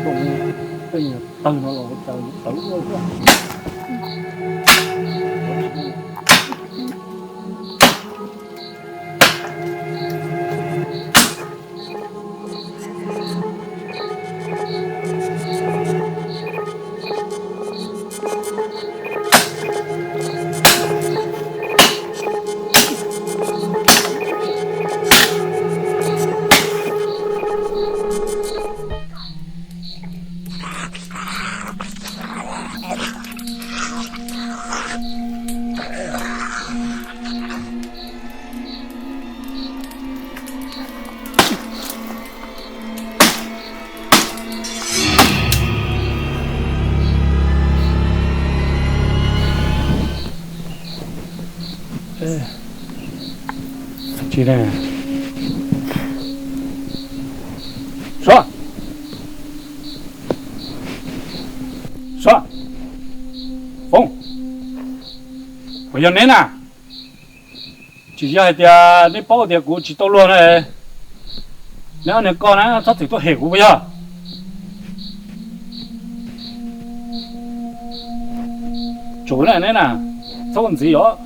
Tej niag tawg no los ua cas yuav tawv ua luaj. Tsis ne. Suav, Suav, Foob, puas yog neb na? Tsis yog hais tias neb paub tias kuv tsis tau luag na? Neb ob niag ko na txhob txwm tuaj hem kuv puas yog? Tsum na neb na, txhob ua ntxiv os.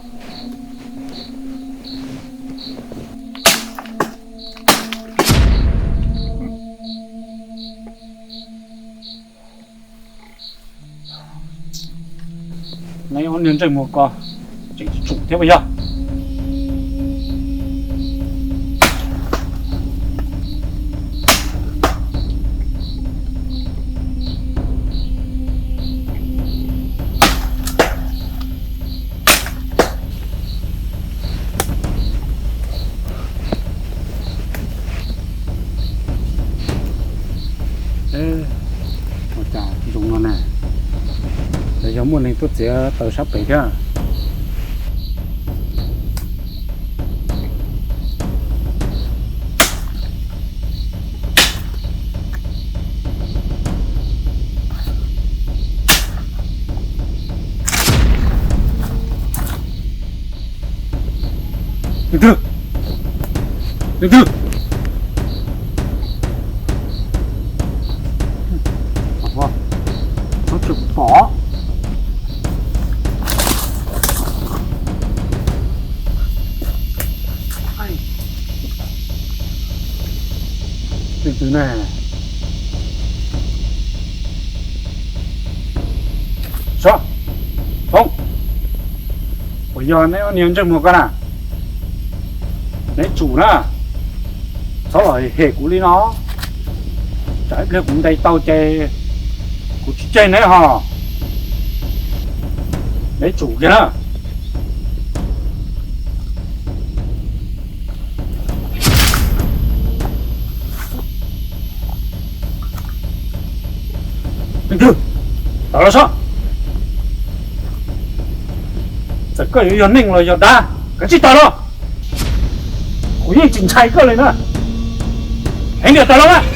Neb ob niag ntsej muag ko tseem tsum thiab puas yog? Ua cas zoo no na, yog muaj neeg tuaj txiav taws sab pem thiab. Leej twg? Leej twg? Tsis pom. Leej twg ne? Sov, Foob, puas yog neb ob niag ntsej muag ko na? Neb tsum na, txhob los hem kuv li no, tsam ib pliag kuv ntes tau ces kuv tsis tseg neb ho. Neb tsum kiag na. Leej twg? Tawm los seb, txawm koj yuav yog neeg los yog dab, kav tsij tawm los. Kuv yeej tsis ntshai koj li na. Heev tiag, tawm los mas.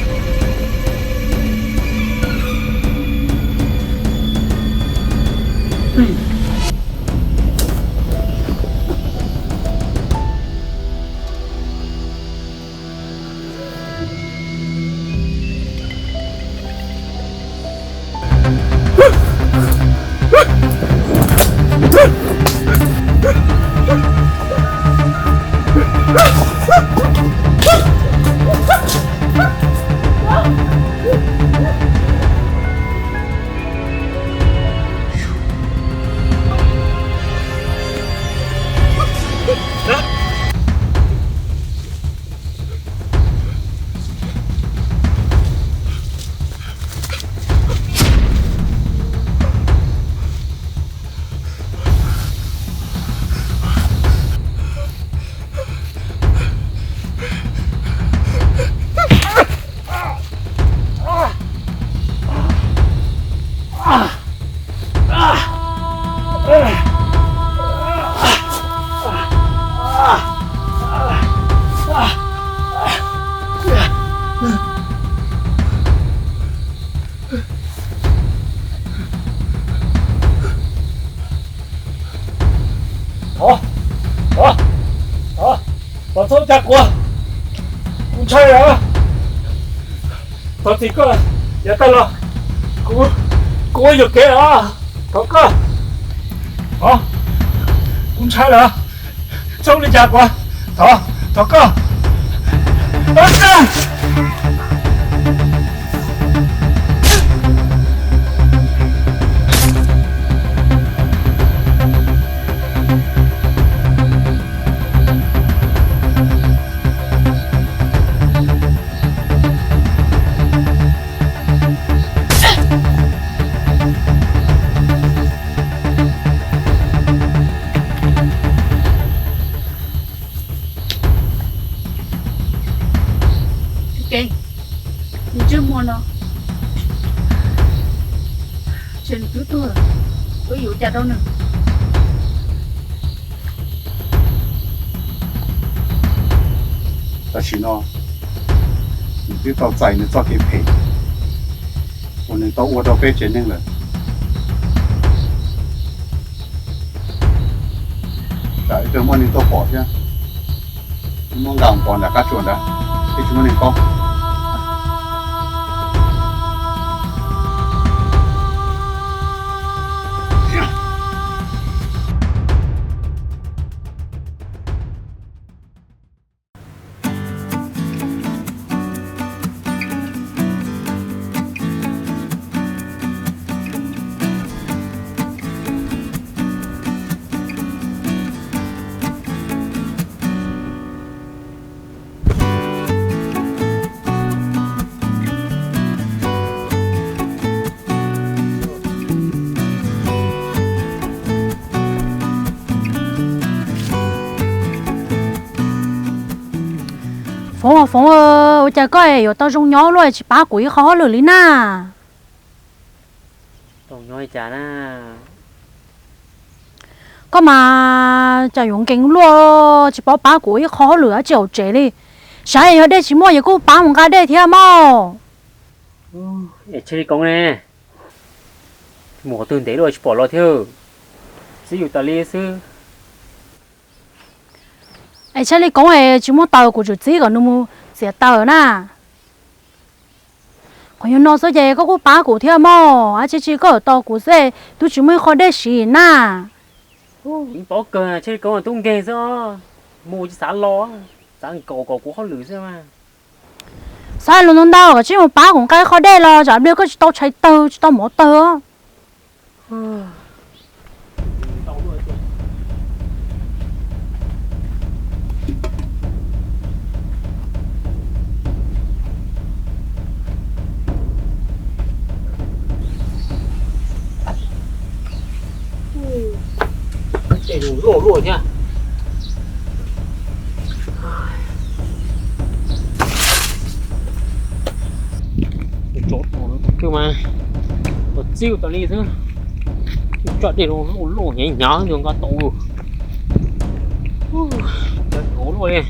Thov, thov, thov, thov txhob coj kuv, kuv ntshai lawm. Thov txim koj, Yav tag los kuv, kuv ua yuam kev os, thov koj. Os, kuv ntshai lawm, txhob li cas kuv, thov, thov koj. Ntsej muag no, nws twb tuag, wb yuav ua cas rau nws? Tam sim no nws twb tau txais nws txoj kev phem uas nws tau ua rau peb tsev neeg lawm. Tsam ib pliag muaj neeg tuaj pom thiab, muab nqa mus pov nram qab tsua ntawd, thiaj tsis muaj neeg paub. Foov, Foov, ua cas koj yuav tau zoo nyob luaj tsis pab kuv ib qho hauj lwm li na? Koj mas cas yuav nkees luaj tsis paub pab kuv ib qho hauj lwm dab tsi hauv tsev li. Sav yog dej tsis muaj ces kuj pab mus nqa dej thiab mog. Es Tshaj Li Koob ne? Mus qhov twg ntev luaj tsis pom los thiab. Txib yus tas li xwb. Es Tshaj Li Koob es tsis muaj taws, kuv tsum txib kom nws mus txiav taws na. Qhov yog no xwb ces koj kuj pab kuv thiab mog, dab tsi tsis koj tos kuv xwb, twb tsis muaj ib qho dej siv na. Yeej paub kawg Tshaj Li Koob tub nkeeg xwb, mus tsis xav los, xav nkaum kom kuv hauj lwm xwb mas. Xav lus ntau ntau kom tsij mus pab kuv nqa ib qho dej los tsam pliag koj tsis tau tshais taws tsis tau mov taws. Tej loj luaj thiab. Tso tus twg mas ua txij tas li xwb. Tso dej loj loj hnyav hnyav nqa tau lawm. Cov luaj li.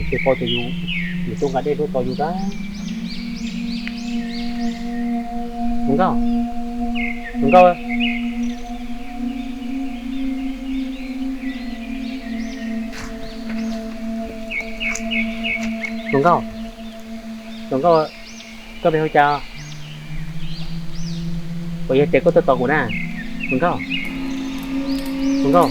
Ces pom tias yus, yus tuaj nqa dej tuaj tos yus tab. Hluas nkauj, hluas nkauj, hluas nkauj, hluas nkauj, koj pem hu cas? Puas yog tias koj tuaj tos kuv na? Hluas nkauj, hluas nkauj.